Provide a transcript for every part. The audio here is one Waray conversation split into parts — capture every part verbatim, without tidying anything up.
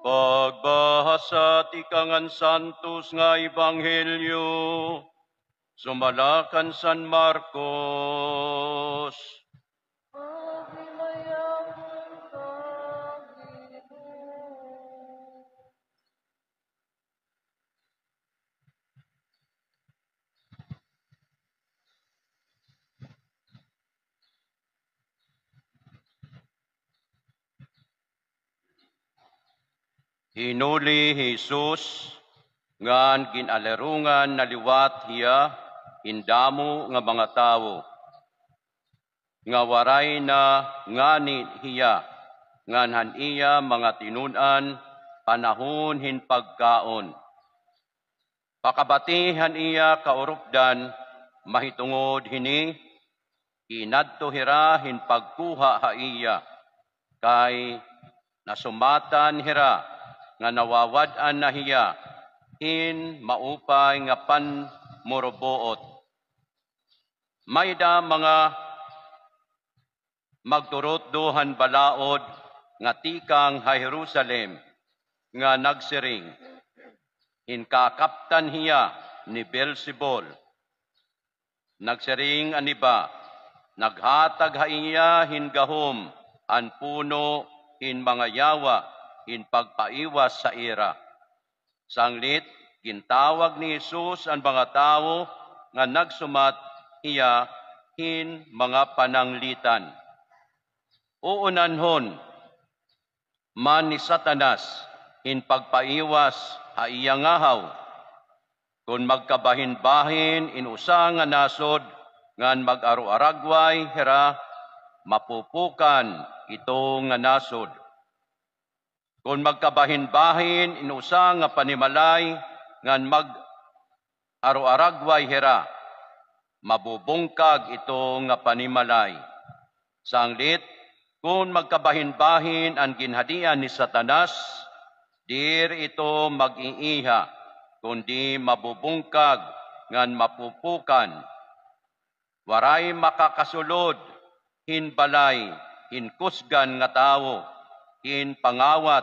Pagbahasa tikang han Santos nga Ebanghelyo sumala kan San Marcos. Hinuli hi Jesus, ngan gin-alirongan na liwat hiya hin damo nga mga tawo, nga waray na ngani hiya ngan han iya mga tinun-an panahon hin pagkaon. Pakabati han iya kaurupdan mahitungod hini, kinadto hira hin pagkuha ha iya, kay nasumatan hira nga nawawad-an na hiya hin maupay nga panmuruboot. May-ada mga magturutdo han balaod nga tikang ha Jerusalem nga nagsiring, "Hinkakaptan hiya ni Beelzebul." Nagsiring an iba, "Naghatag ha iya hin gahom an puno hin mga yawa hin pagpaiwas ha ira." Sanglit, gintawag ni Jesus an mga tawo nga nagsumat hiya hin mga pananglitan. Uunanhon man ni Satanas hin pagpaiwas ha iya ngahaw. Kon magkabahinbahin in usa nga nasod ngan mag-aroaragway hira, mapupukan ito nga nasod. Kon magkabahinbahin in usa nga panimalay ngan mag-aroaragway hira, mabubungkag ito nga panimalay. Sanglit, kon magkabahinbahin an ginhadian ni Satanas, diri ito mag-iiha, kundi mabubungkag ngan mapupukan. Waray makakasulod hin balay hin kusgan nga tawo hin pangawat,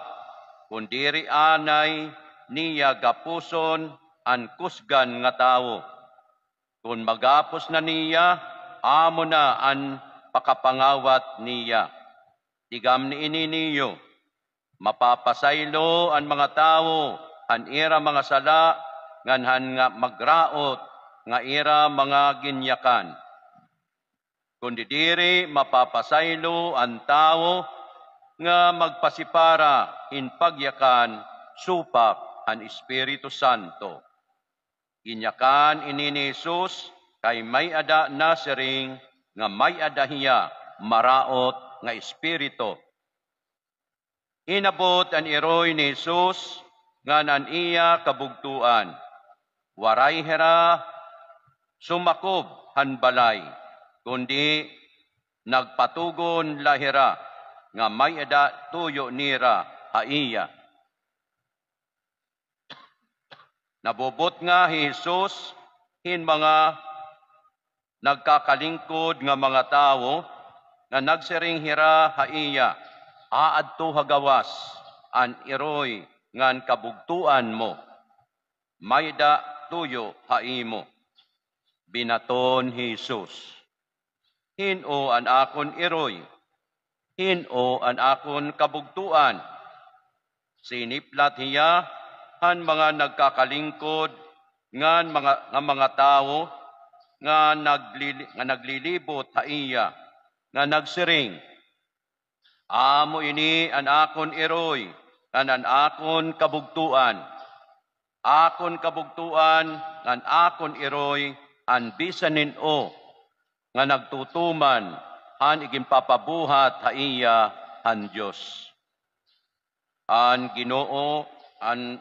kon diri anay niya gapuson an kusgan nga tawo. Kon magapos na niya, amo na an pakapangawat niya. Tigam niini niyo, mapapasaylo an mga tawo han ira mga sala ngan han nga magraot nga ira mga ginyakan. Kundi diri mapapasaylo an tawo nga magpasipara hin pagyakan supak han Espiritu Santo. Ginyakan ini ni Jesus kay may-ada nasiring nga may-ada hiya maraot nga espiritu. Inabot an iroy ni Jesus ngan an iya kabugtoan. Waray hira sumakob han balay, kundi nagpatugon la hira nga may-ada tuyo nira ha iya. Nabubutnga hi Jesus hin mga nagkakalingkod nga mga tawo nga nagsiring hira ha iya, "Aadto ha gawas an iroy ngan kabugtoan mo. May-ada tuyo ha imo." Binaton hi Jesus, "Hin-o an akon iroy? Hin-o an akon kabugtoan?" Siniplat hiya han mga nagkakalingkod ngan mga, nga mga tawo nga naglili-, nga naglilibot ha iya, nga nagsiring, "Amo ini an akon iroy ngan an akon kabugtoan. Akon kabugtoan ngan akon iroy an bisan hin-o nga nagtutuman han iginpapabuhat ha iya han Dios." An Ginoo an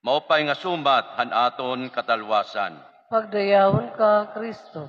maupay nga sumat han aton katalwasan. Pagdayawon ka, Kristo.